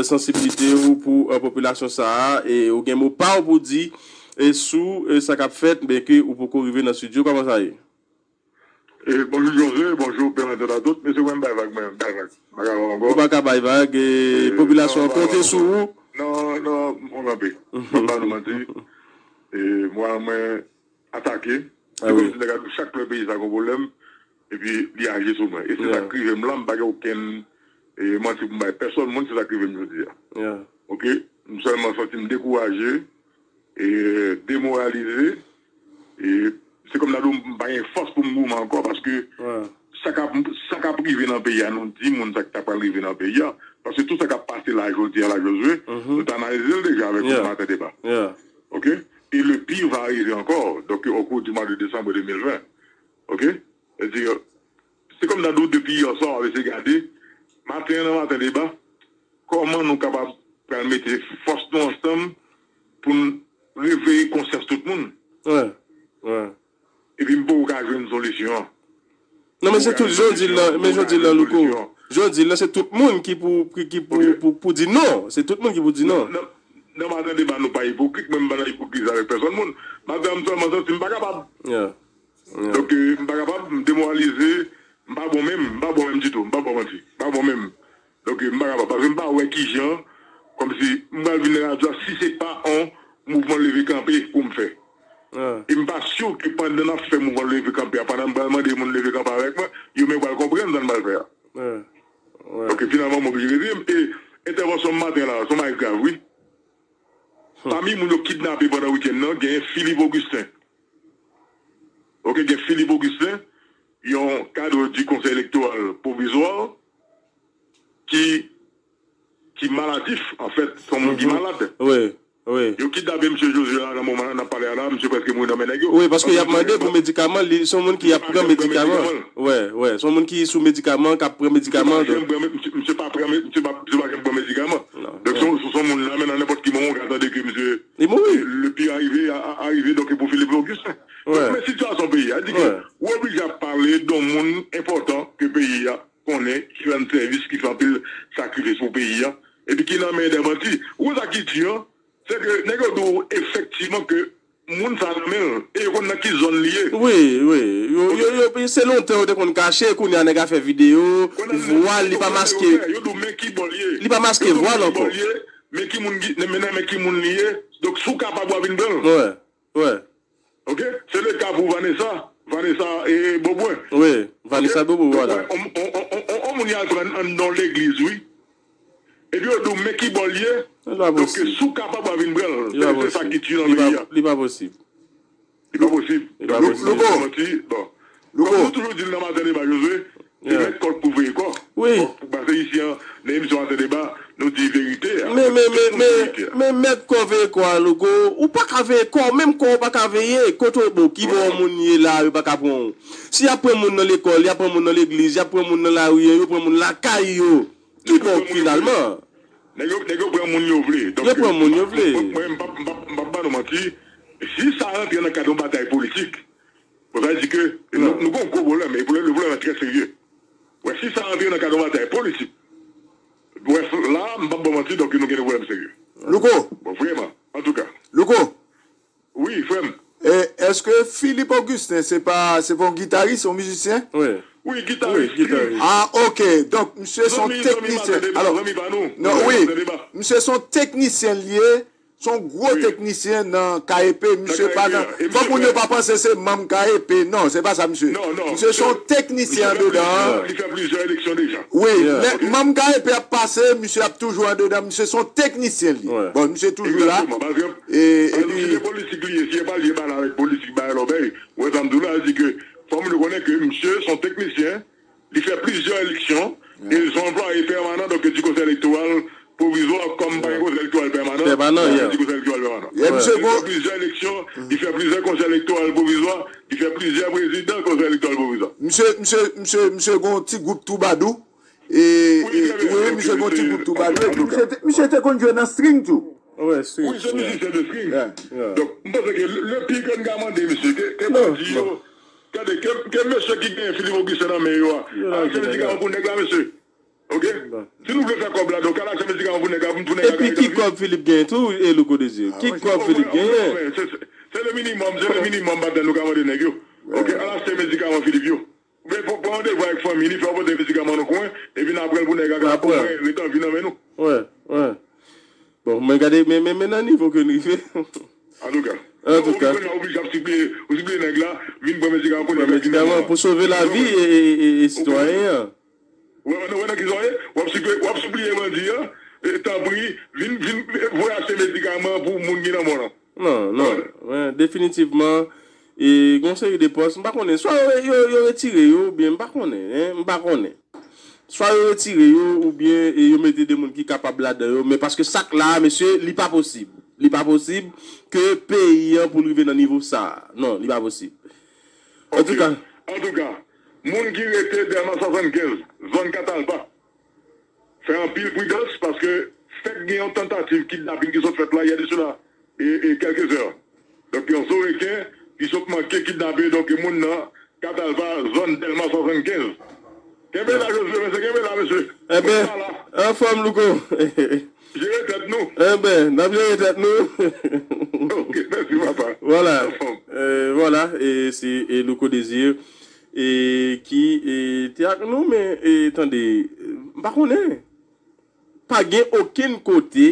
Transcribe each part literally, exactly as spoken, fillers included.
sansibilite w pou, eh, popilasyon sa a, e ou gen mo pa w pou di, e sou, eh, sa k ap fèt, byenke ou poko rive nan estidyo, kòman sa ye? E, bonjou Jose, bonjou Bernadette a tout. Mesye, mwen bay vag, mwen bay vag. M pa ka ankò. Ou pa ka bay vag, e, e, popilasyon an konte sou ou. Non, non, mwen kanpe. Mwen pa nou manti. E, mwen, mwen atake. Se kòmsi nèg la di chak lè peyi sa gon pwoblèm, epi li aji sou mwen. E se sa k rive m la, m pa gen okenn, e, manti pou m bay pèsonn moun, se sa k rive m jodi a. Ok? M sèlman santi m dekouraje, e, demoralize, e se kòm nan di w m pa gen fòs pou m goumen ankò, paske sa k ap, sa k ap rive nan peyi a, nou di moun sa k ta pral rive nan peyi a, paske tout sa k ap pase la jodi a la Jozwe, nou t analize l deja avèk tout maten deba. Ok? Et le pire va arriver encore, donc au cours du mois de décembre deux mille vingt. Ok? Sètadi, se kòm nan di w depi yè swa, w ap eseye gade, maten an nan maten deba, kòman nou kapab pral mete fòs nou ansanm pou n reveye konsyans tout moun. Epi m poko ka jwenn solisyon an. Non, men se tout, jan w di l lan, men jan w di l lan, Louko. Jan w di l lan, se tout moun ki pou, ki, ki pou, pou, pou di non. Se tout moun ki pou di non. Nan, nan, nan maten deba, nou pa ipokrit. Mwen, m pa nan ipokrizi avèk pèsonn moun. Maten an, m sèlman santi m pa kapab. Donk, e, m pa kapab, m demoralize, m pa bon menm, m pa bon menm ditou, m pa bon manti, m pa bon menm. Donk, e, m pa kapab, paske m pa wè kijan, kòmsi m pral vin nan radyo a, si se pa on mouvman leve kanpe pou m fè. E m pa si ke pandan n ap fè mouvman leve kanpe a, pandan m pral mande moun leve kanpe avèk mwen, yo menm pral konprann sa n pral fè a. Donk, finalman, m oblije retire m. E entèvansyon m maten la, se yon bagay grav, wi. Pami moun yo kidnape pandan wikenn nan, genyen Philippe Augustin. Ok, gen Philippe Augustin, yon cadre du Conseil électoral provisoire, ki, ki maladif, an fèt, se yon moun ki malad. Wi, wi. Yo kidnape misye Jozye la, nan moman n ap pale a la, misye prèske mouri nan men nèg yo. Wi, paske y ap mande pou medikaman, li, se yon moun ki ap pran medikaman. Wi, wi, se yon moun ki sou medikaman, k ap pran medikaman. Misye pa janm pran, misye pa, misye pa janm pran medikaman. Donk, se yon, se yon moun la, men nan nenpòt ki moman, ou ka tande ke misye, li mouri. Le pire arrivé, a, a, arrivé, donk, pou Philippe Augustin. Donk, men sitiyasyon peyi a, di ke ou oblije ap pale de yon moun enpòtan ke peyi a konnen, ki rann sèvis, ki fè anpil sakrifis pou peyi a, epi ki nan men de bandi. Ou konn sa ki di an? Se ke nèg yo di w efektivman ke moun sa nan men l, e yo konn nan ki zòn li ye. Wi, wi. Yo, yo, yo, se lontan yo te konn kache, kounye a nèg a fè videyo, vwa l, li pa maske, yo di w men ki bò l ye. Li pa maske vwa l ankò. Men ki moun ki, men nan men ki moun li ye. Donk, si w kapab, w a vin pran l. Wi, wi. Ok? Se le ka pou Vanessa. Vanessa, e, Beaubrun. Wi, Vanessa Beaubrun, vwala. On, on, on, on, on moun y al pran anndan yon legliz, wi. Epi yo di w men ki bò l ye. Donk, si w kapab, w a vin pran l. Se sa ki di nan peyi a. Li pa posib. Li pa posib. Li pa posib. Louko. Bon. Louko. Kòm nou toujou di l nan maten deba, Jozwe, se mèt kò k pou veye kò. Wi. Bon, paske isi an, nan emisyon maten deba, nou di verite a. Men, men, men, men, men mèt kò veye kò a, Louko, ou pa ka veye kò w, menm kò w pa ka veye, kote w bon, ki bò yon moun ye la, yo pa ka pran w. Si y ap pran moun nan lekòl, y ap pran moun nan legliz, y ap pran moun nan lari an, yo pran moun lakay yo. Ki bò finalman? Nèg yo, nèg yo pran moun yo vle. Yo pran moun yo vle. Mwen, m p ap, m p ap, m p ap ba nou manti. Si sa rantre nan kad yon batay politik, bon, sa vle di ke nou, nou gen yon gwo pwoblèm, e pwoblèm, le pwoblèm an trè serye. Wè, si sa rantre nan kad yon batay politik, brèf, la, m p ap ba w manti, donk nou gen yon pwoblèm serye. Louko. Bon, vrèman, antouka. Louko. Wi, frè m. E, èske Philippe Augustin, se pa, se pa yon gitaris, yon mizisyen? Wi. Wi, gitaris. Wi, gitaris. Ah, ok. Donk, misye se yon teknisyen. Alò, non, wi. Misye se yon teknisyen l ye, se yon gwo teknisyen nan K E P. Misye pa nan, fò moun yo pa panse se manm K E P. Non, se pa sa, misye. Misye se yon teknisyen andedan an. Li fè plizyè eleksyon deja. Wi, men manm K E P ap pase, misye ap toujou andedan. Misye se yon teknisyen li ye. Bon, misye toujou la. E, epi si se politik li ye, si e pa li e pa la avèk politik bagay lòbèy, ou wè sa m di w la, di ke fò moun yo konnen ke misye se yon teknisyen, li fè plizyè eleksyon, e se yon anplwaye pèmanan, donk, di Konsèy Elektoral Pwovizwa, kòm pa gen Konsèy Elektoral Pèmanan, di Konsèy Elektoral Pèmanan. Li fè plizyè eleksyon, li fè plizyè Konsèy Elektoral Pwovizwa, li fè plizyè prezidan Konsèy Elektoral Pwovizwa. Misye, misye, misye, misye gon ti gwoup toubadou. E, wi, wi, misye gon ti gwoup toubadou. Misye te, misye te konn jwe nan string tou. Wi, se mizisyen de string. Donk, m panse ke le, le pire ke n ka mande, mesye, ke, ke bandi yo, gade, ke, ke mesye ki gen Philippe Augustin nan men yo a, al fè medikaman pou nèg la, mesye. Ok? Si nou vle fè kòb la, donk, al achte medikaman pou nèg la, pou nèg la ka viv. Epi ki kòb Philippe genyen tou, e Louko Désir? Ki kòb Philippe genyen? Se le minimòm, se le minimòm batay nou ka mande nèg yo. Ok, al achte medikaman Philippe yo. Oubyen pran randevou avèk fanmi li, fè yo pote medikaman nan kwen, epi n a pran l pou nèg la ka, pou mwen, ret an vi nan men nou. Wè, wè. Bon, mwen gade, men, men, men nan nivo ke n rive. Antouka. Antouka. Ou konnen, ou oblije ap sipliye, ou sipliye nèg la, vin pran medikaman pou nèg la vin nan men. Pou sove lavi e, e, e, e sitwayen an. Ou wè, ou wè nan ki sa w ye? W ap sipliye, w ap sipliye bandi an, e, tanpri, vin, vin, e, voye achte medikaman pou moun ki nan mò lan. Non, non. Wè, definitivman, e, gon seri de pòs, m pa konnen, swa yo, yo, yo retire yo, oubyen m pa konnen, en, m pa konnen. Swa yo retire yo, oubyen, e, yo mete de moun ki kapab ladan yo, men paske sa k la a, mesye, li pa posib. Li pa posib ke peyi an pou l rive nan nivo sa a. Non, li pa posib. Antouka. Antouka, moun ki rete Dèlma swasannkenz, zòn Katalpa, fè anpil pridans paske fèk gen yon tantativ kidnapin ki sot fèt la, yè de sela, e, e, kèlke zè. Donk, yon Zoreken ki sot manke kidnape, donk, moun nan Katalpa, zòn Dèlma swasannkenz. Kenbe la, Josué, mesye, kenbe la, mesye. Enben, anfòm, Louko. Jere tèt nou. Enben, n ap jere tèt nou. Ok, mèsi, papa. Vwala. Anfòm. E, vwala, e se, e, Louko Désir, e, ki, e, te ak nou, men, e, tande, m pa konnen. Pa gen okenn kote,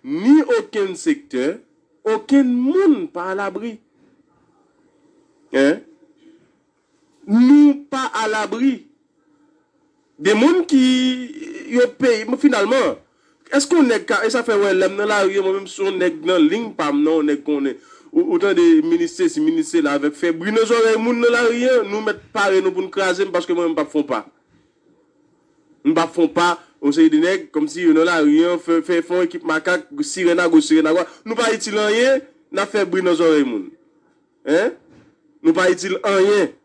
ni okenn sektè, okenn moun pa alabri. En? Nou pa alabri. De moun ki yo peye, men finalman, èske yon nèg ka, e sa fè wè lè m nan lari an, mwen menm se yon nèg nan liy pa m nan, yon nèg konnen. Ou, ou tande minis sesi, minis sela, avèk fè bri nan zòrèy moun nan lari an, nou mèt pare nou pou n kraze m paske mwen menm m p ap fè yon pa. M p ap fè yon pa, yon seri de nèg, kòmsi yo nan lari an, fè, fè, fè yon ekip makak, sirèn agoch, sirèn adwat. Nou pa itil anyen, n ap fè bri nan zòrèy moun. En? Nou pa itil anyen.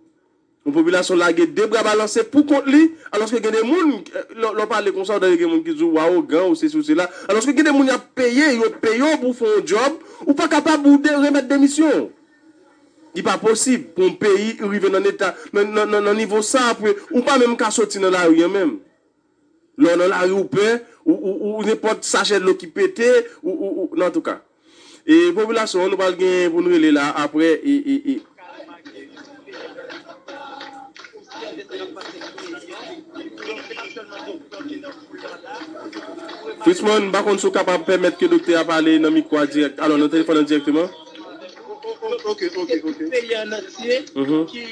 Yon popilasyon lage de bra balanse pou kont li, alòske gen de moun, eh, lè, lè w pale konsa, w tande gen moun ki di w, w awogan, ou sesi, ou sela. Alòske gen de moun y ap peye, yo peye w pou w fè yon djòb, ou pa kapab ou de, remèt demisyon w. Li pa posib pou yon peyi rive nan eta, nan, nan, nan, nan nivo sa, pou ou pa menm ka soti nan lari an menm. Lè w nan lari, ou pè, ou, ou, ou nenpòt sachè dlo ki pete, ou, ou, ou, nan, antouka. E popilasyon an, nou pral gen pou n rele la apre, e, e, e. Frisman, m pa konn si w kapab pèmèt ke doktè a pale nan mikwo a dirèk, alò, nan telefòn nan dirèkteman. Ok, ok, ok. Peyi an antye ki,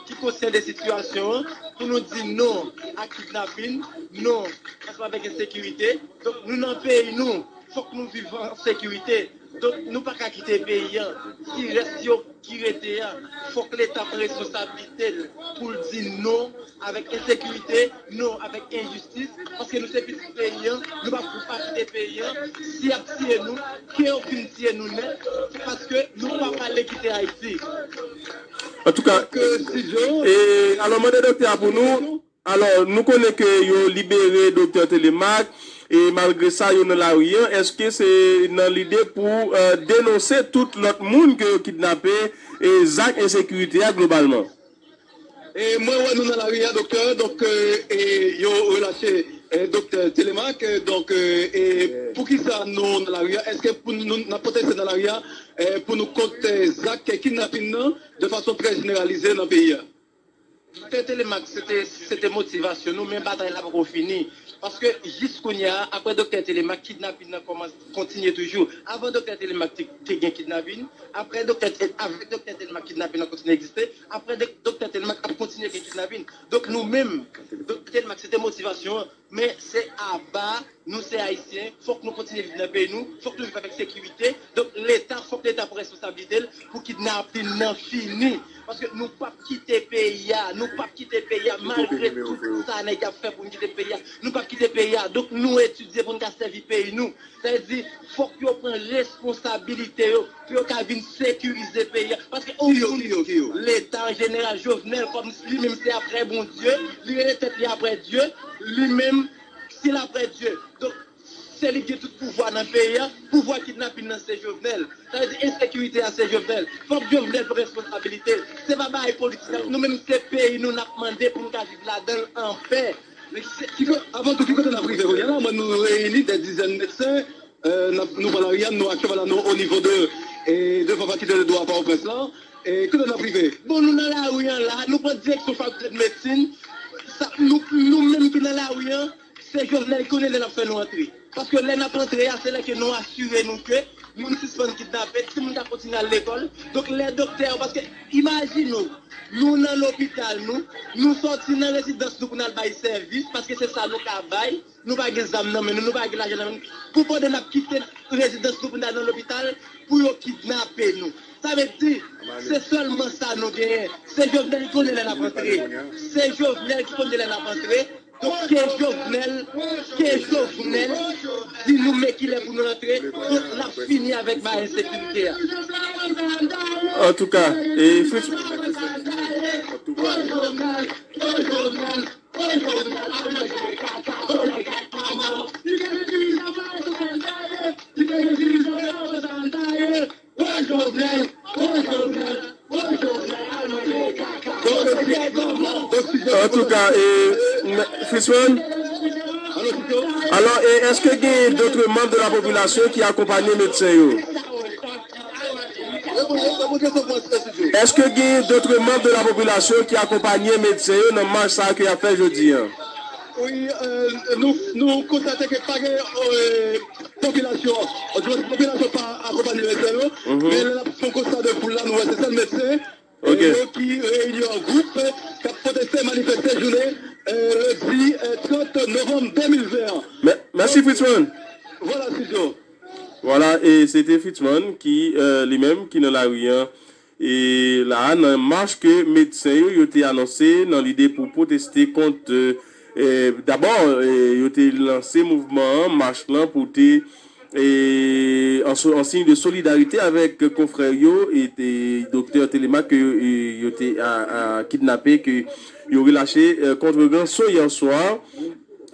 ki konsyan de sitiyasyon an, pou nou di non a kidnapin, non ansanm avèk ensekirite. Donk, nou nan peyi nou, fòk nou viv an sekirite. Donk, nou pa ka kite peyi an. Si rès yo ki rete a, fòk Leta pran responsablite l pou l di non avèk ensekirite, non avèk enjistis, paske nou se pitit peyi an, nou pa pou pa kite peyi an. Si y ap tiye nou, ke yo fin tiye nou nèt, paske nou pa prale kite Ayiti. Antouka, e, alò, mande doktè a pou nou. Alò, nou konnen ke yo libere doktè Telemaque, e malgre sa, yo nan lari an. Èske se nan lide pou, e, denonse tout lòt moun ke yo kidnape, e zak ensekirite a globalman? E mwen wè nou nan lari a, doktè, donk, e, e yo relache, e, doktè Telemaque, e, donk, e, e poukisa nou nan lari a? Èske pou nou, n ap pwoteste nan lari a, e, pou nou kont, e, zak kidnapin nan de fason trè jeneralize nan peyi a? Doktè Telemaque, se te, se te motivasyon nou, men batay la poko fini. Paske jis kounye a, apre doktè Telemaque, kidnapin nan kòmanse, kontinye toujou. Avan doktè Telemaque te, te gen kidnapin, apre doktè, avèk doktè Telemaque, kidnapin nan kontinye egziste, apre dok-, doktè Telemaque ap kontinye gen kidnapin. Donk nou menm, doktè Telemaque, se te motivasyon an. Men se aba, nou se Ayisyen, fòk nou kontinye viv nan peyi nou, fòk nou viv avèk sekirite. Donk Leta, fòk Leta pran responsablite l pou kidnapin nan fini. Paske nou p ap kite peyi a, nou p ap kite peyi a, malgre tout sa nèg ap fè pou n kite peyi a, nou p ap kite peyi a. Donk nou etidye pou n ka sèvi peyi nou. Sa vle di, fòk yo pran responsabilite yo, pou yo ka vin sekirize peyi a. Paske yon moun, Leta an jeneral, Jovenel, kòm li menm se apre Bondye, li rele tèt li apre Dye, li menm, si l apre Dye. Donk, se li ki gen tout pouvwa nan peyi a, pouvwa kidnapin nan se Jovenel. Sa vle di, ensekirite a se Jovenel. Fòk Jovenel pran responsabilite l. Se pa bagay politik, nou menm se peyi nou n ap mande pou n ka viv ladan l anpè. Men ki se, ki ko-, avan tou, ki kote n ap rive kounye a la? Mwen, nou reyini dè dizèn medsen, euh, n ap, nou pran lari a, nou aktyèlman la, nou o nivo de, e, devan Fakilte de Dwa Pòtoprens lan. E, kote n ap rive? Bon, nou nan lari an la, nou pran direksyon Fakilte de Medsin. Sa, nou, nou menm ki nan lari an, se Jovenel ki konnen lè l ap fè nou antre. Paske lè n ap antre a, se lè ke nou asire nou ke moun sispann kidnape, timoun ka kontinye al lekòl. Donk, lè doktè yo, paske imajine w, nou nan lopital nou, nou sòti nan rezidans nou pou n al bay sèvis, paske se sa nou ka bay. Nou pa gen zam nan men nou, nou pa gen lajan nan men nou. Pou pandan n ap kite rezidans nou pou n al nan lopital, pou yo kidnape nou. Sa vle di, se sèlman sa nou genyen. Se Jovenel ki konnen lè n ap antre. Se Jovenel ki konnen lè n ap antre. Donk, ke Jovenel, ke Jovenel di nou men kilè pou nou antre, donk n ap fini avèk bagay ensekirite a. Antouka, e Fritz. Antouka, e, Frisman, alò, e, èske gen dotre manm de la popilasyon ki akonpanye medsen yo? Èske gen dotre manm de la popilasyon ki akonpanye medsen yo nan mach sa a ke y ap fè jodi a? Wi, nou konstate ke pa gen popilasyon, popilasyon pa akonpanye medsen yo, men lè n ap fè yon konsta de foul la, nou wè se sèl medsen yo ki reyini an gwoup, k ap pwoteste, manifeste jounen lendi trant novanm de mil ven an. Mèsi, Fritman. Vwala, Sidjo. Vwala, e se te Fritman ki, li menm, ki nan lari an. E la a, nan mach ke medsen yo, yo te anonse nan lide pou pwoteste kont, e, dabò, e, yo te lanse mouvman an, mach lan, pou te, e, an, an siy de solidarite avèk konfrè yo, e, e, Doktè Télémaque, ke yo, e, yo te a, a, kidnape, ke yo relache, e, kont ranson yè swa.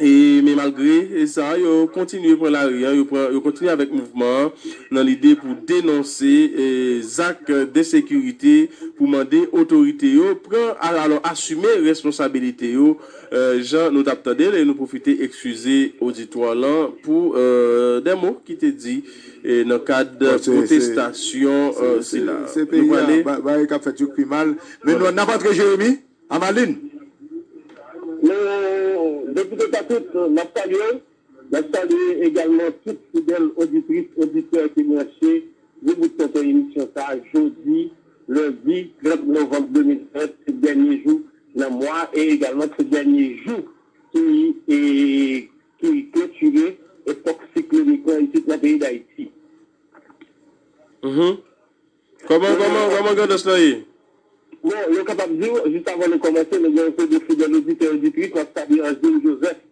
E, men malgre sa, yo kontinye pran lari an, yo pran, yo kontinye avèk mouvman an nan lide pou denonse, e, zak densekirite, pou mande otorite yo pran, alò, asime responsabilite yo, e, jan nou t ap tande l, e nou pwofite eskize oditwa lan pou, e, de mo ki te di, e, nan kad pwotestasyon, e, sila. Se peyi a, bagay k ap fèt yo k pi mal. Men nou, n ap antre Jeremi. Amalin. Men, depite Tatout, n ap salye w. N ap salye egalman tout fidèl oditris, oditè ki branche Gwo Bout Tonton emisyon sa a jodi, lendi trant novanm de mil ven, se dènye jou nan mwa e egalman se dènye jou ki, e, ki klotire epòk siklonik lan isit nan peyi Dayiti. Kòman, kòman, kòman grandans lan ye? Bon, nou kapab di w, jis avan nou kòmanse, nou gen yon seri de fidèl oditè, oditris, m ap salye Angeline Joseph.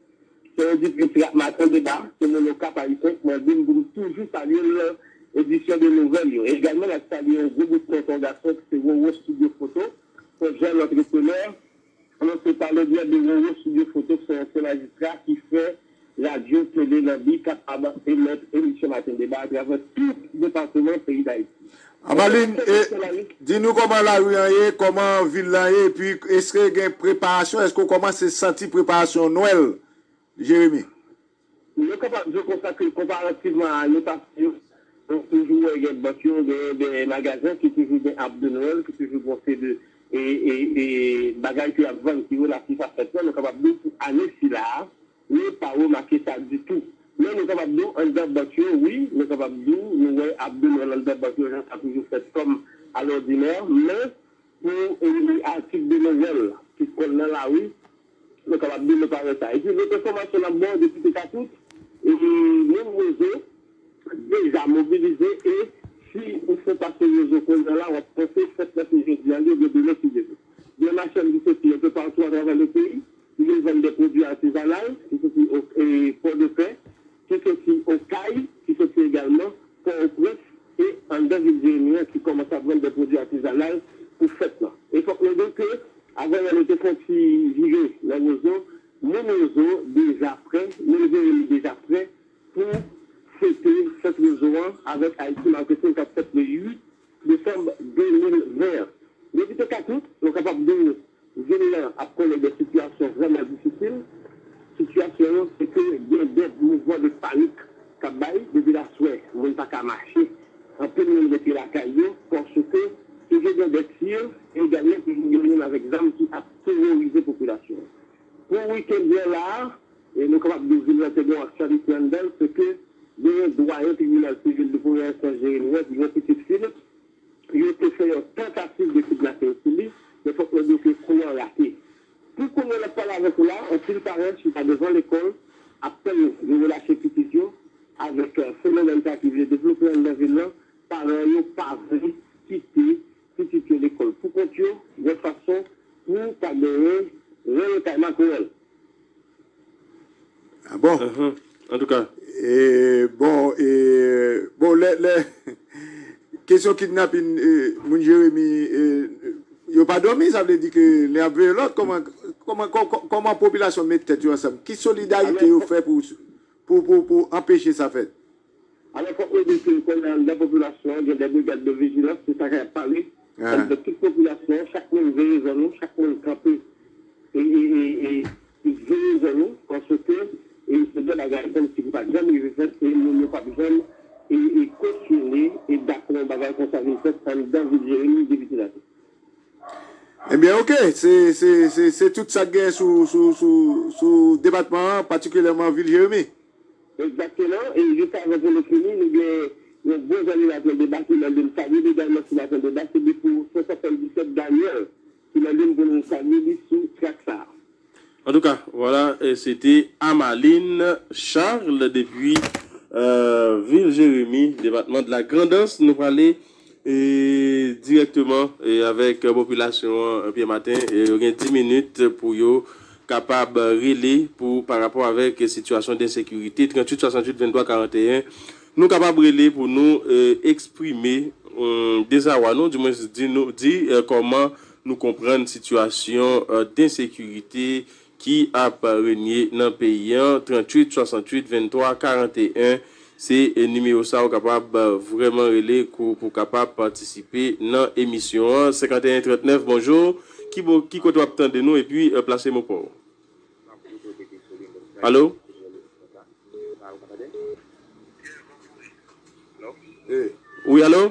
Se yon oditris rap Maten Deba, se moun Okap Ayisyen k mande m pou m toujou salye l nan edisyon de nouvèl yo. Egalman, n ap salye yon gwo bout tonton gason ki se Roro Studio Foto, Frè Jèn Antreprenè, Anonse pa lentèmedyè de Roro Studio Foto, k se yon ansyen majistra ki fè radyo, tele, nan bi, kapab emèt emisyon Maten Deba atravè tout depatman peyi Dayiti. Amalin, e, di nou kòman lari an ye, kòman vil lan ye, epi èske gen preparasyon, èske w kòmanse santi preparasyon Nwèl, Jeremi? Nou kapab di w konsa ke konparativman a ane pase yo, nou toujou wè gen bank yo, gen de magazen ki toujou gen ab de Nwèl, ki toujou gen yon seri de, e, e, e, bagay ke y ap vann ki relatif a fèt lan. Nou kapab di w pou ane sila a, nou pa remake sa ditou. Men nou kapab di w anndan bank yo, wi, nou kapab di w nou wè ab de Nwèl anndan bank yo jan sa toujou fèt kòm alòdinè, men pou, e, atik de Nwèl ki konn nan lari, nou kapab di nou pa wè sa. Epi lòt enfòmasyon n ap ba w, depite Katout, e, moun Wozo deja mobilize e si ou fè pase Wozo kounye a la, w ap panse fèt lan se jodi a li oubyen demen si Dye vle. Gen machann ki soti enpe patou atravè le peyi, ki vin vann de pwodui atizanal, ki soti o, e, Pòdepè, ki soti Okay, ki soti egalman Pòtoprens e anndan vil Jeremi an ki kòmanse ap vann de pwodui atizanal pou fèt lan. E fòk nou di ke, avan yè nou te fè yon ti vire nan Wozo, moun Wozo deja prè, moun Jeremi deja prè pou fete fèt Wozo an avèk Haiti Marketing k ap fèt le uit desanm de mil ven an. Depite Katout, nou kapab di w, vil lan ap konnen de sitiyasyon vrèman difisil. Sitiyasyon yo, se ke gen de mouvman de panik k ap bay. Depi laswè, moun pa ka mache. Anpil moun rete lakay yo, paske se gen de tir, e egalman, se gen moun avèk zam ki ap teworize popilasyon an. Pou wikenn lan la a, e nou kapab di w vil lan te gen yon aktyalite anndan l, se ke gen yon dwayen tribinal sivil de premyè enstans Jeremi an, ki gen yon pitit fi l, yo te fè yon tantativ de kidnaping sou li, men fòk nou di w ke kou an rate. Pou kounye a n ap pale avèk ou la, anpil paran chita devan lekòl ap tann yo relache pitit yo. Avèk, eh, fenomèn sa ki vle devlope anndan vil lan, paran yo pa vle kite pitit yo lekòl pou kont yo, yon fason pou pa genyen rèl kay makorèl. Ah bon? Antouka. E, bon, e, bon, lè, lè, kesyon kidnapin, e, moun Jeremi, e, yo pa dòmi, sa vle di ke lè y ap veye lòt, kòman, kòman, kò- kò- kòman popilasyon met tèt yo ansanm? Ki solidarite yo fè pou, pou, pou, pou anpeche sa fèt? Alò, fòk nou di ke kounye a anndan popilasyon an, gen de brigad de vijilans, se sa k ap pale anndan tout popilasyon an, chak moun veye zòn nou, chak moun kanpe e, e, e, e veye zòn nou, paske e se de bagay kòmsi ki pa t janm rive fèt, e moun yo p ap janm e, e kosyone e dakò yon bagay konsa vin fèt anndan vil Jeremi depi ti late. Ebyen, oke, se, se, se, se tout sa k genyen sou, sou, sou, sou depatman an, patikilyèman vil Jeremi. Egzakteman, e jis avan pou nou fini, nou gen yon gwo zòm ilegal debake nan lim Sabyèl, egalman sou Lajan Deba, se depo san swasanndisèt Daniel ki nan lim pou nou salye li sou trak sa a. Antouka, vwala, e, se te Amaline Charles depi, e, vil Jeremi, depatman de la Grandans. Nou prale e, dirèkteman e, avèk popilasyon an, e, Pyè Maten, e, yo gen dis minit pou yo kapab rele pou pa rapò avèk sitiyasyon densekirite, tranntuit swasantuit venntwa karanteyen. Nou kapab rele pou nou e, eksprime e, dezarwa nou, dimwens di nou di e, kòman nou konprann sitiyasyon e, densekirite ki ap renye nan peyi an, tranntuit swasantuit venntwa karanteyen. Se e, nimewo sa a ou kapab e, vrèman rele kou pou kapab patisipe nan emisyon an. Senkanteyen trannèf, bonjou. Ki bo, ki kote w ap tande nou epi e, plase mo pa w. Alo? Wi, alo?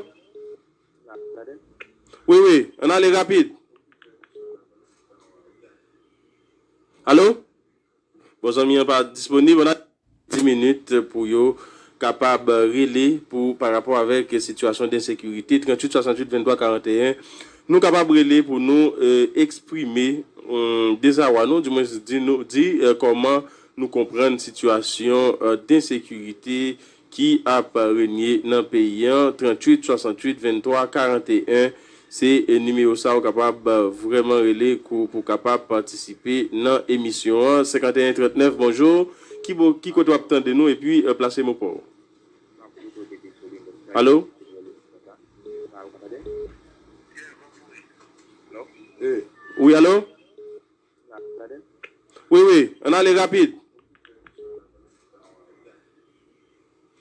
Wi, wi, ann ale rapid. Alo? Bon, zanmi an pa disponib, ann ale dis minit pou yo kapab rele pou pa rapò avèk sitiyasyon densekirite, tranntuit swasantuit venntwa karanteyen. Nou kapab rele pou nou e, eksprime e, dezarwa nou, dimwens di nou di e, kòman nou konprann sitiyasyon e, densekirite ki ap renye nan peyi an, tranntuit swasantuit venntwa karanteyen. Se e, nimewo sa a ou kapab e, vrèman rele kou pou kapab patisipe nan emisyon an. Senkanteyen trannèf, bonjou. Ki bo, ki kote w ap tande nou epi e, plase mo pa w. Alo? Wi, alo? Wi, wi, ann ale rapid.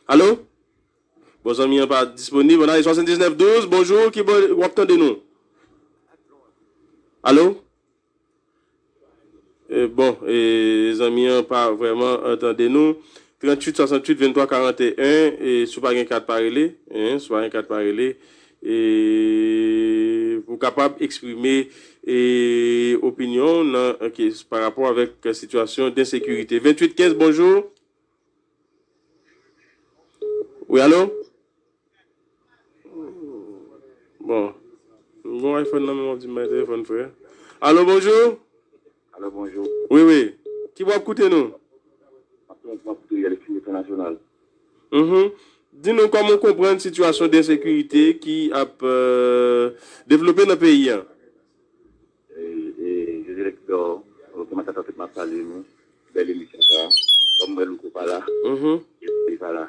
Alo? Bon, zanmi an pa disponib. Ann ale swasanndisnèf douz, bonjou, ki bò w ap tande nou? Alo? E, bon, e, zanmi an pa vrèman e, tande nou. Tranntuit swasantuit venntwa karanteyen, e, si w pa gen kat pa rele, en, si w pa gen kat pa rele, e, pou w kapab eksprime e, opinyon w nan, ok, pa rapò avèk sitiyasyon densekirite. Venntuit kenz, bonjou. Wi, alo? Bon. M gon iPhone nan men m, w ap di m bay telefòn frè. Alo, bonjou. Alo, bonjou. Wi, wi. Ki bò w ap koute nou? M ap koute Yèl Ekspres Entènasyonal. Mhm. Di nou kòman w konprann sitiyasyon densekirite ki ap e, devlope nan peyi a. E, e, Jezi Lèkidò, ok, m ap tann tout, m ap salye nou. Bèl emisyon sa. Kòm m wè Louko pa la. Mhm. Epi pa la.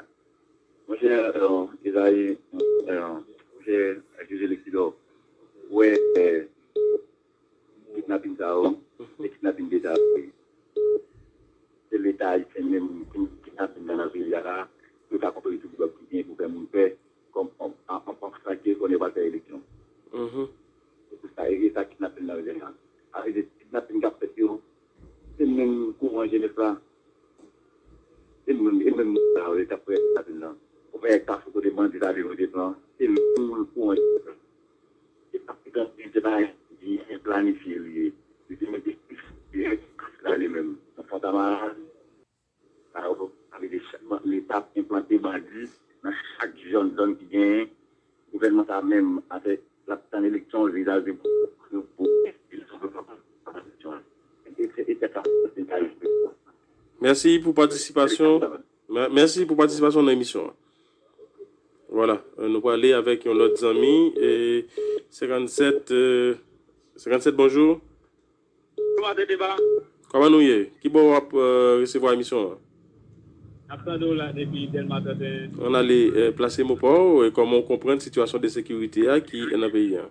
Monchè, e, Ezayi, e, monchè, Jezi Lèkidò, ou wè, e, kidnapin sa yo, se kidnapin deta yo ye. Se Leta ayisyen menm ki kidnapin nan, nan peyi a la, pou yo ka konprann tout lòt ki gen pou fè moun pè, kòm, an, an, an, an, sa ki konnen yo pral fè eleksyon. Mhm. Se pou sa, e, e sa kidnapin nan yo ye la. Avèk kidnapin k ap fèt yo, se menm kouran jenès la, moun sa yo, yo t ap prese lapenn nan. Ou wè Kafou kote bandi t ale yo te pran, se menm moun kouran yo te pran. Se pa pikan, se pa byen planifye li ye. Li te mete plis byen la li menm. Nan Fontamara, sa yo, sa vle di chak ban-, Leta ap enplante bandi nan chak zòn, zòn ki genyen. Gouvènman sa menm, afè l ap tann eleksyon, li ta vle pou, pou, pou, pou eleksyon. Mèsi pou patisipasyon. Mè- Mèsi pou patisipasyon nan emisyon an. Vwala, euh, nou prale avèk yon lòt zanmi. E senkannsèt, euh, senkannsèt, bonjou. Bonjou, Maten Deba. Kòman nou ye? Ki bò w ap euh, resevwa emisyon an? N ap tande w la depi Dèlma trannteyen. Ann ale euh, plase mo pa w, e kòman w konprann sitiyasyon de sekirite a ki nan peyi a?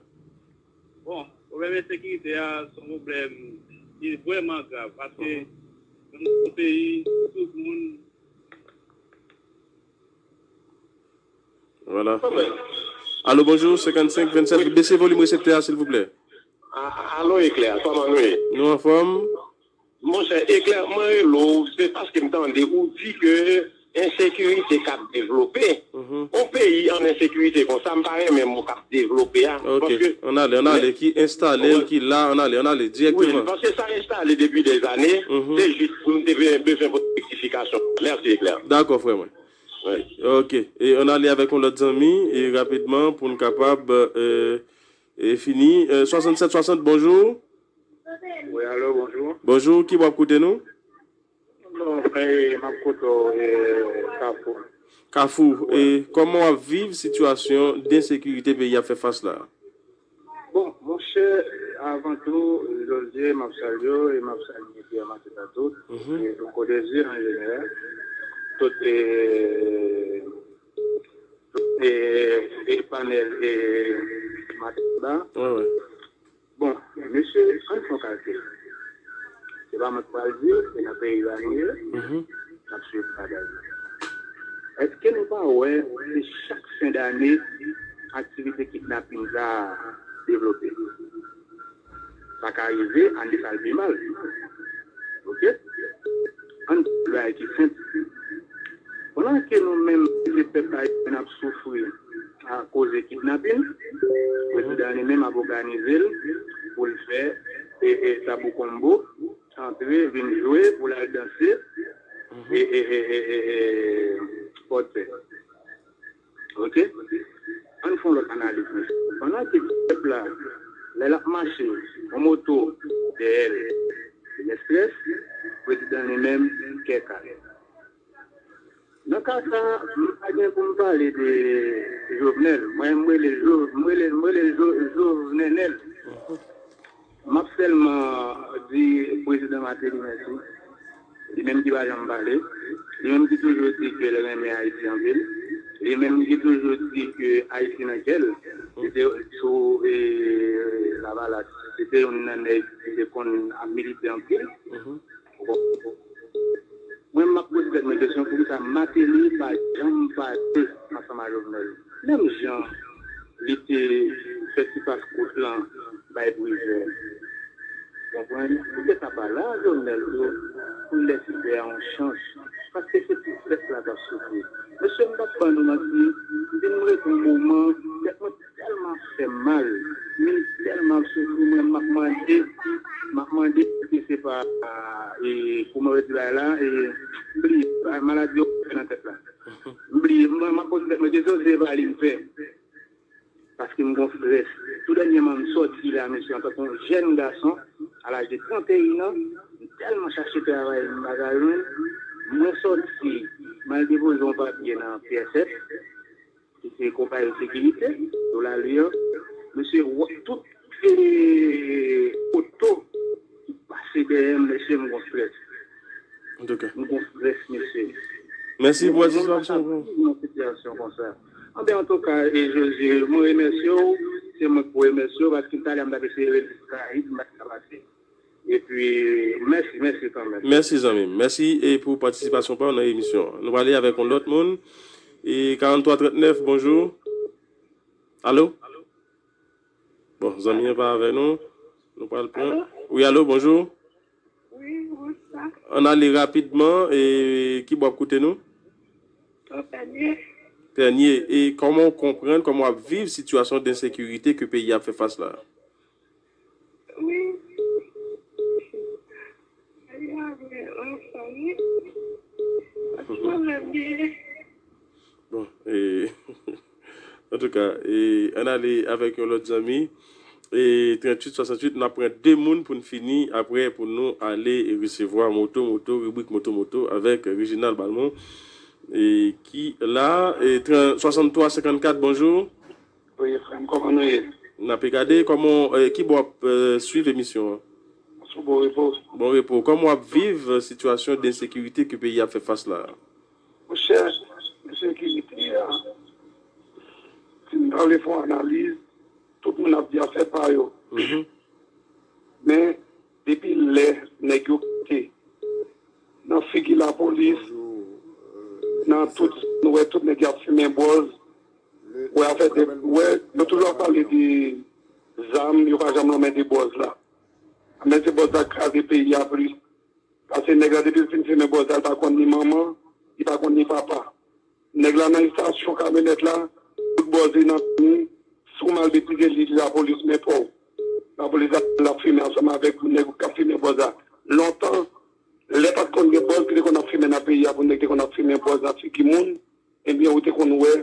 Bon, pwoblèm ensekirite a se yon pwoblèm ki vrèman grav paske nou nan yon peyi tout moun Vwala. Alo, bonjou, senkannsenk vennsenk, bese volim reseptè a, silvouplè. Alo, Eklè, kòman nou ye? Nou anfòm. Monchè, Eklè, mwen rele w, se paske m tande ou di ke ensekirite k ap devlope. On peyi an ensekirite konsa, m pa renmen mo k ap devlope a. Ok, ann ale, ann ale, ki enstale l, ki la, ann ale, ann ale, dirèkteman. Paske sa enstale depi dèzane, se jis pou m te bezwen pote rektifikasyon. Mèsi, Eklè. Dakò, frè mwen. Ok, e ann ale avèk yon lòt zanmi, e rapidman, pou n kapab e, e fini. E, swasannsèt swasant, bonjou. Wi, alo, bonjou. Bonjou, ki bò w ap koute nou? Bon, e, m ap koute w, e, Kafou. Kafou, e kòman w ap viv sitiyasyon densekirite peyi a ap fè fas la? Bon, monchè, avan tou, Jozye, m ap salye w e m ap salye Pierre Mateta tou, e Louko Dezi an jeneral, tout e, tout e, e panèl e Mateta. Bon, mesye, ann fè yon kalkil. Se pa mwen k pral di l, se nan peyi a nou ye, n ap swiv bagay yo. Èske nou pa wè se chak fen dane aktivite kidnapin sa a devlope? Sa ka rive, ane sa l pi mal. Oke? Ann di yon bagay ki senp. Pandan ke nou menm, se pèp ayisyen ap soufri akoz kidnapin, prezidan li menm ap òganize l pou l fè e, e, tabou konbo, antre, vin jwe, pou l al danse e, e, e, e, e, e, Pòdpè. Oke? Ann fè yon lòt analiz, mesye. Pandan ke pèp la, lè l ap mache, yon moto dèyè l, li gen estrès, prezidan li menm, kè kale. Nan ka sa, m pa gen pou m pale de Jovenel. Mwen, m rele Jo, m rele, m rele Jo, Jovenel. M ap sèlman di prezidan Martelly mèsi. Li menm ki pa janm pale. Li menm ki toujou di ke l renmen Ayiti anpil. Li menm ki toujou di ke Ayiti nan kè l. Li te sou e, Lavalas. Li te youn nan nèg ki te konn ap milite anpil. Mwen, m ap poze tèt mwen kesyon poukisa Martelly pa janm pale ansanm a Jovenel. Menm jan li te fè ti pas kout lan bay Prizè. Konprann? Poukisa pa la Jovenel tou pou l lèse fè a yon chans? Paske se ti pèp la k ap soufri. Mesye, m p ap ban nou manti, m vin rete yon moman, tèt mwen tèlman fè m mal, m tèlman ap soufri, mwen, m ap mande, m ap mande èske se pa, e, kòman yo di bagay la, e, m bliye, maladi yo fè nan tèt la. M bliye, mwen, m ap poze tèt mwen kesyon, se pa li m fè. Paske m gon strès. Tou dènyèman, m sòti la, mesye, antanke yon jèn gason, a laj de trannteyen an, m tèlman chache travay, m pa ka jwenn. Mwen sòti, m al depoze yon papye nan P S F, ki se konpayi sekirite, sou lari an. Mesye, tout se oto ki pase dèyè m, mesye, m gon strès. M gon strès, mesye. Mèsi pou patisipasyon w. Nan sitiyasyon konsa. Anben, antouka, e Jozye, mwen remèsye w, se mwen k pou remèsye w, paske talè a m t ap eseye rele Said, m pa t ka pase. Epi, mèsi, mèsi kanmenm. Mèsi, zanmi m. Mèsi e pou patisipasyon pa w nan emisyon an. Nou prale avèk yon lòt moun. E karant twa trant nèf, bonjou. Alo? Bon, zanmi an pa avè nou. Nou pral pran. Wi, alo, bonjou. Wi, bonswa. Ann ale rapidman, e ki bò w ap koute nou? Pènye. Pènye, e kòman w konprann, kòman w ap viv sitiyasyon d ensekirite ke peyi a ap fè fas la? Wi. Peyi a vre ansanm, wi. Pwoblèm gen. Bon, e, antouka, e, ann ale avèk yon lòt zanmi. E, tranntuit swasanntuit, n ap pran de moun pou n fini. Apre, pou nou ale e resevwa Moto Moto, ribrik Moto Moto avèk Reginald Balmont, e, ki la. E, tran-, swasanntwa senkannkat, bonjou. Wi, frè m, kòman nou ye? N ape gade, kòman, e, ki bò w ap, e, swiv emisyon an? Sou bon repo. Bon repo. Kòman w ap viv, e, sitiyasyon d ensekirite ke peyi a ap fè fas la? Monchè, ensekirite a, si n ta vle fè yon analiz, tout moun ap di afè pa yo. Mhm. Men, depi lè nèg yo kite nan figi lapolis, nan tout, nou wè tout nèg y ap fimen bòz, wè afè de, wè, yo toujou ap pale de zam, yo pa janm lonmen de bòz la. Men se bòz la k kraze peyi a plis. Paske nèg la, depi l fin fimen bòz la, li pa konn ni manman, li pa konn ni papa. Nèg la nan estasyon kamyonèt la, tout bòz li nan men li, si w mal metrize li, lapolis mete w. Lapolis ap, l ap fimen ansanm avèk nèg k ap fimen bòz la. Lontan, lè pa t konn gen bòz ki te konn ap fimen nan peyi a, pou nèg te konn ap fimen bòz nan figi moun, ebyen, ou te konn wè,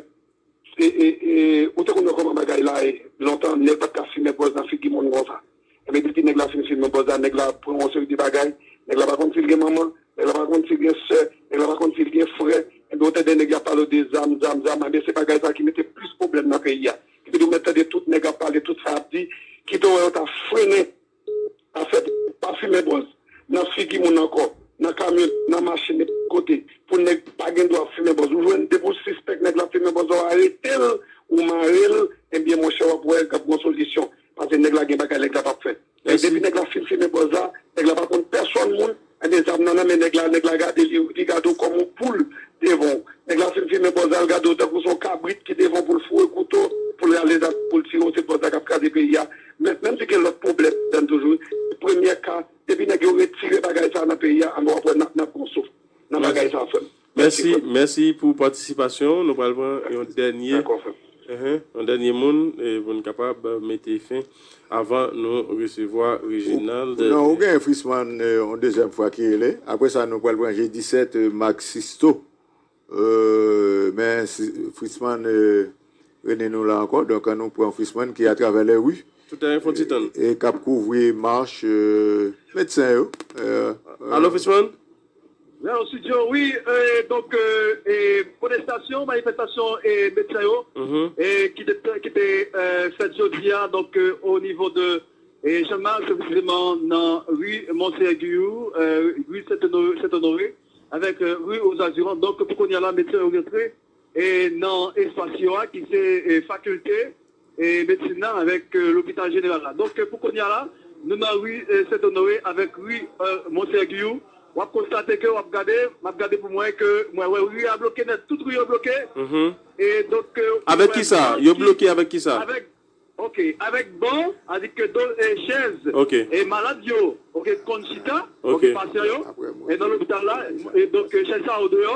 e, e, e, ou te konn wè kòman bagay la ye. Lontan, nèg pa t ka fimen bòz nan figi moun konsa. Ebyen, depi nèg la fin fimen bòz la, nèg la pran yon seri de bagay. Nèg la pa konn si l gen manman, nèg la pa konn si l gen sè, nèg la pa konn si l gen frè. Ebyen, ou tande nèg la ap pale w de zam, zam, zam. Ebyen, se bagay sa ki mete plis pwoblèm nan peyi a. Epi ou mèt tande tout nèg ap pale, tout sa y ap di, kite w wè yo ta frennen afè pa fimen bòz nan figi moun ankò, nan kamyon, nan machin, nenpòt kote, pou nèg pa gen dwa fimen bòz. Ou jwenn, depi w sispèk nèg la fimen bòz la, w arete l, ou mare l, ebyen, monchè, w ap wè k ap gen yon solisyon. Paske nèg la gen bagay nèg la p ap fè. Men depi nèg la fin fimen bòz la, nèg la pa konn pèsòn moun, ebyen, zam nan nan men nèg la, nèg la gade li, li gade w kòm yon poul devan w. Nèg la fin fimen bòz la, l gade w tankou se yon kabrit ki devan w pou l foure kouto, pou l rale zam pou l tire w, se bòz la k ap kraze peyi a. Men, menm si gen lòt pwoblèm ladann toujou, premyè ka, depi nèg yo retire bagay sa a nan peyi a, anben w ap wè n ap, n ap gen yon souf nan bagay sa a, frè m. Mèsi, mèsi pou patisipasyon w. Nou pral pran yon dènye, yon dènye moun, e, pou n kapab mete fen avan nou resevwa Reginald. Non, ou gen Frisman, e, yon dezyèm fwa ki rele. Apre sa, nou pral pran G disèt, e, Mark Sisto. E, men si, Frisman, e, Rene nou la ankò, donk, ann nou pran Frisman ki atravè lè ri. Tout a fè yon ti tann. E, e k ap kouvri mach, e, medsen yo. E, e, Alo, Frisman? Wi, o estidyo, wi, e, donk, e, e, pwotestasyon, manifestasyon, e, medsen yo, e, ki te, ki te, e, fèt jodi a, donk, e, o nivo de, e, Channmas, presizeman nan ri Monseyè Giyou, e, ri Sent Onore, Sent Onore, avèk, e, ri Ozaziran. Donk, pou kounye a la, medsen yo rantre e nan espas yo a, ki se, e, fakilte, e, medsin nan avèk, e, lopital jeneral la. Donk, e, pou kounye a la, nou nan ri, e, Sent Onore avèk ri, e, Monseyè Giyou. W ap konstate ke w ap gade, m ap gade pou mwen ke mwen wè ri a bloke nèt, tout ri yo bloke. Mhm. E donk, e, avèk kisa? Yo bloke avèk kisa? Avèk Ok, avèk ban, sa di ke do, e, chèz, e, malad yo, ok, konn chita, ok, pasyan yo, e nan lopital la, e donk, e, chèz sa yo deyò,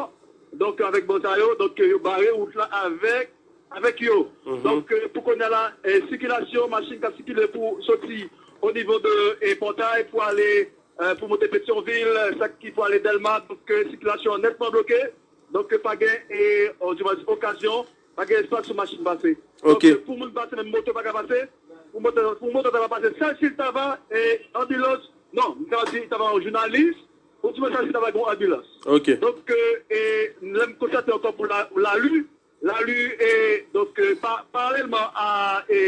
donk, avèk ban sa yo, donk, e, yo bare wout la avèk, avèk yo. Donk, e, pou kounye a la, e, sikilasyon machin k ap sikile pou soti o nivo de, e, Pòtay pou ale, e, pou monte Petyonvil, sa ki pou ale Dèlma, donk, e, sikilasyon an nètman bloke. Donk, pa gen, e, o, di mwen, okazyon, pa gen espas pou machin pase. Ok. Donk, pou moun pase, menm moto pa ka pase. Pou moto, pou moto ta va pase, sèl si l ta va, e, anbilans, non, m ta di, ta va yon jounalis, ou di mwen sèl si ta va gen yon anbilans. Ok. Donk, e, e, lè m konstate ankò pou la, Lali, Lali, e, donk, e, pa, paralèlman a, e,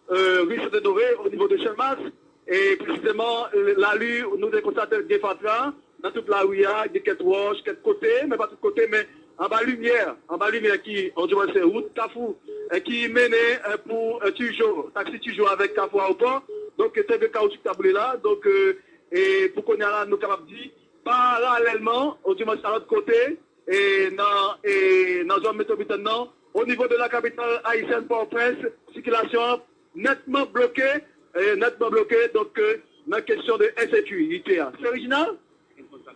e, ri Sent Onore, o nivo de Channmas, e presizeman, e, Lali, nou te konstate gen fatra nan tout lari a, gen kèk wòch, kèk kote, men pa tout kote, men anba limyè, anba limyè ki, on dirait se wout Kafou, e, ki mennen, e, pou, e, Tijo, taksi Tijo avèk Kafou Ayewopò. Donk, te gen kawoutchou ki ta boule la. Donk, e, e pou kounye a la, nou kapab di, paralèlman, on dirait a lòt kote, e nan, e nan zòn metwopolitèn nan, o nivo de la kapital ayisyèn, Pòtoprens, sikilasyon an nètman bloke, e nètman bloke, donk, e, nan kesyon de ensekirite a. Se Reginald?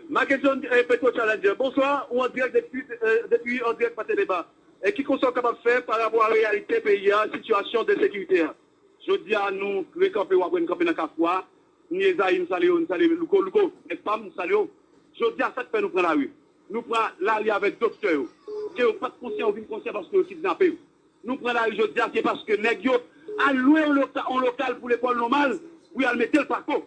Makenson, eh, Petro Challenger, bonswa, ou an dirèk depi, eh, depi an dirèk Pate Deba. E ki konsèy w kapab fè pa rapò a reyalite peyi a, sitiyasyon de sekirite a? Jodi a, nou rekanpe, w ap wè n kanpe nan Kafou a. M ye Zayi, m salye w, m salye Louko, Louko, nèg pa m, m salye w. Jodi a, sa k fè nou pran lari? Nou pran lari avèk doktè yo. Ke yo pa t konsyan, yo vin konsyan paske yo kidnape yo. Nou pran lari jodi a, se paske nèg yo al lwe yon loka-, yon lokal pou lekòl nòmal, pou y al mete l pako.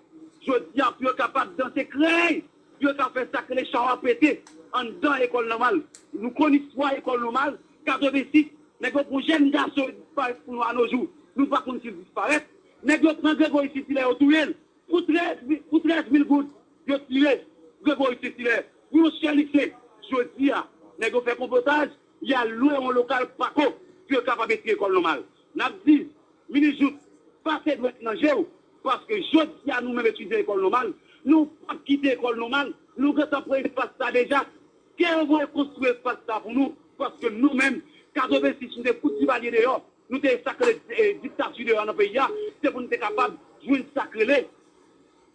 Jodi a, pou yo kapab danse krèy, pou yo ka fè sa k rele chawa pete anndan ekòl nòmal. Nou konn istwa ekòl nòmal, katrevensis, nèg yo pran jèn gason yo disparèt pou nou a no jou. Nou pa konn si l disparèt. Nèg yo pran Gregory Saint-Hilaire, yo touye l. Pou trèz mil, pou trèz mil goud, yo tire Gregory Saint-Hilaire. Pou yon chè lise, jodi a, nèg yo fè konplotaj, y al lwe yon lokal pako pou yo kapab etire ekòl nòmal. N ap di, minis Jouthe, pase dwèt nan je w, paske jodi a nou menm etidyan ekòl nòmal, nou p ap kite ekòl nòmal, nou gentan pran espas sa deja. Ke yo voye konstwi espas sa pou nou, paske nou menm, katrevensis, nou te fout Divalye deyò, nou te sakre, eh, diktati deyò nan peyi a, se pou nou te kapab jwenn sa k rele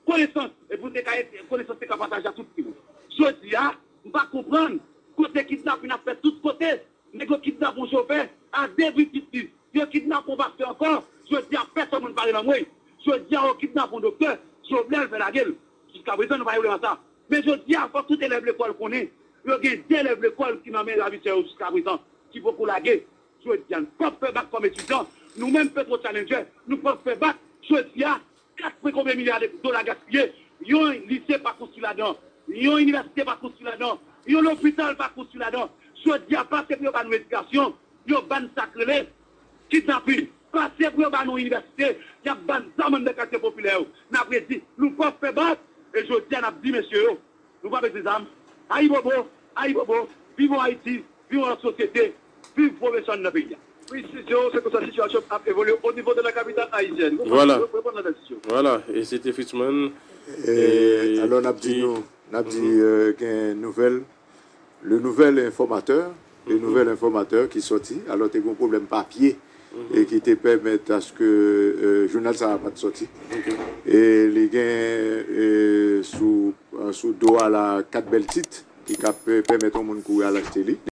konesans, e pou nou te ka, konesans te ka pataje a tout timoun. Jodi a, m pa konprann, kote kidnapin ap fèt tout kote, nèg yo kidnape yon chofè a de pitit li, yo kidnape yon pastè ankò, jodi a pèsonn moun pa rele anmwey. Jodi a, yo kidnape yon doktè, Jovenel fè lage l. Jiskaprezan, nou pa gen pwoblèm ak sa. Men jodi a, fòk tout elèv lekòl konnen, yo gen de elèv lekòl ki nan men rabisè yo jiskaprezan, ki poko lage. Jodi a, nou p ap fè bak kòm etidyan. Nou menm, Petro Challenger, nou p ap fè bak. Jodi a, kat pwen konbyen milya de dola gaspiye. Yon lise pa konstwi ladan. Yon inivèsite pa konstwi ladan. Yon lopital pa konstwi ladan. Jodi a, pase pou yo ba nou edikasyon, yo ba n sa k rele kidnapin. Pase pou yo ba nou inivèsite, y ap ba n zam anndan katye popilè yo. N ap redi, nou p ap fè bak. E jodi a, n ap di mesye yo, nou pa bezwen zam. Ayibobo, ayibobo, viv Ayiti, viv lòt sosyete, viv pwofesyon anndan peyi a. Presizyon, se konsa sitiyasyon ap evolye o nivo de la kapital ayisyèn. Vwala. Vwala, e se te Fritzman. E, e, alò, n ap di nou, n ap di, e, gen nouvèl, le nouvel informateur, le nouvel informateur ki sòti. Alò, te gen yon pwoblèm papye e ki te pèmèt aske, e, jounal sa a pa t sòti. E li gen, e, sou, sou do a la, kat bèl tit ki ka pè-, pèmèt yon moun kouri al achte li.